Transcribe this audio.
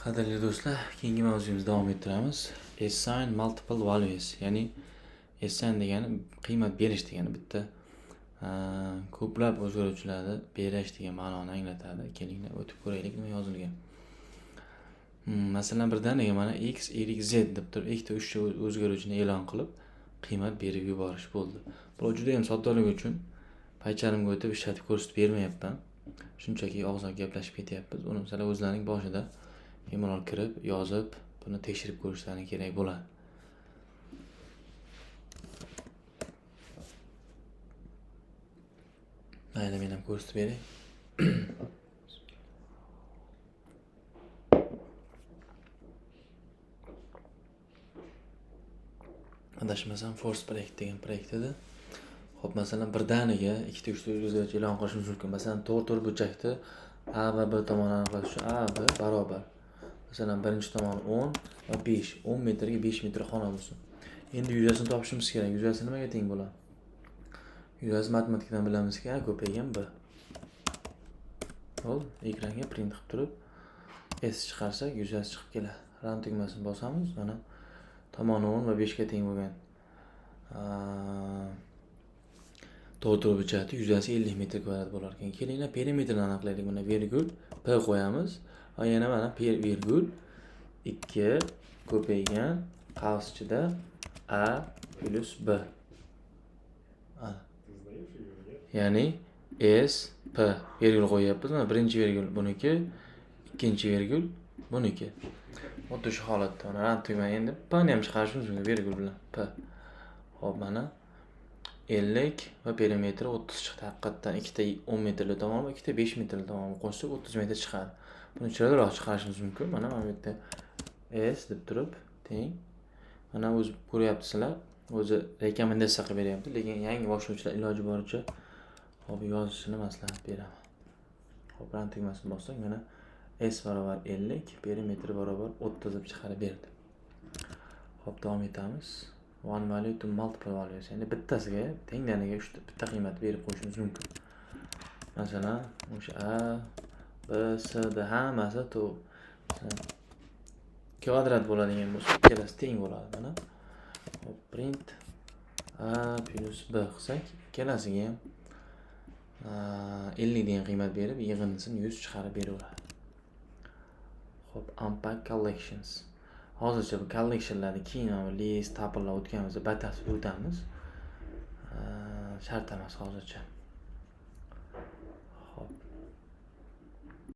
Qadrli do'stlar, keyingi mavzuyimizni davom ettiramiz. Assign multiple values, ya'ni assign degani qiymat berish degani, bitta ko'plab o'zgaruvchilarni berish degan ma'noni anglatadi. Kelinglar, o'tib ko'raylik nima yozilgan. Masalan, birdaniga mana x, y, z deb turib ikkita, uchta o'zgaruvchini e'lon qilib, qiymat berib yuborish bo'ldi. Bu juda ham soddalik uchun PyCharmga o'tib ishlatib ko'rsatib bermayapman. Shunchaki og'zaki gaplashib ketyapmiz. Uni masalan o'zlaring boshida bemalol kirib, yozib, buni tekshirib ko'rishlaring kerak bo'ladi. Mayli, men ham ko'rsatib beray. Adashmasam, Force Project degan proyekt edi. Xo'p, masalan, birdaniga ikkita, uchta o'zgaruvchi e'lon qilishimiz mumkin. Masalan, to'rt burchakni A va B tomonini aniqlash uchun A, B barobar. Masalan, birinchi tomoni 10 va 5, 10 metrga 5 metr xona bo'lsin. Endi yuzasini topishimiz kerak. Yuzasi nimaga teng bo'ladi? Yuzasi matematikadan bilamizki, A ko'paygan B. Bo'ldi, ekranga print qilib turib S chiqarsak, yuzasi chiqib keladi. Run tugmasini bosamiz, mana tomoni 10 va 5 ga teng bo'lgan to'rt burchakni yuzasi 50 metr kvadrat bo'lar ekan. Kelinglar, perimetrni aniqlaylik. Mana vergul P qo'yamiz va yana mana P vergul 2 ko'paygan qavs ichida A plyus B. Ya'ni S P vergul qo'yyapmiz. Mana birinchi vergul buniki, ikkinchi vergul buniki. Xuddi shu holatda mana run tugma, endi P ni ham chiqarishimiz mumkin vergul bilan. P. Xo'p, mana 50 va perimetri 30 chiqdi. Haqiqatdan ikkita 10 metrli tomon va ikkita 5 metrli tomon qo'shsak 30 metr chiqadi. Buni chiroyliroq chiqarishimiz mumkin. Mana bu yerda S deb turib teng. Mana o'zi ko'ryapsizlar, o'zi rekomendatsiya qilib beryapti, lekin yangi boshlovchilar iloji boricha hop yozishini maslahat beraman. Hop, run tugmasini bossak, mana S barobar 50, perimetri barobar 30 deb chiqarib berdi. Hop, davom etamiz. One value to multiple values. Ya'ni bittasiga tengdaniga uchta bitta qiymat berib qo'yishimiz mumkin. Masalan, o'sha A, B, C, D hammasi to masalan kvadrat bo'ladigan bo'lsa, ikkalasi teng bo'ladi mana. Hop, print A plus B qilsak, ikkalasiga ham 50 degan qiymat berib, yig'indisini 100 chiqarib beraveradi. Xo'p, unpack collections. Hozircha bu collectionlarni keyin list, tuplelar o'tganimizda batafsil o'tamiz. Shart emas hozircha.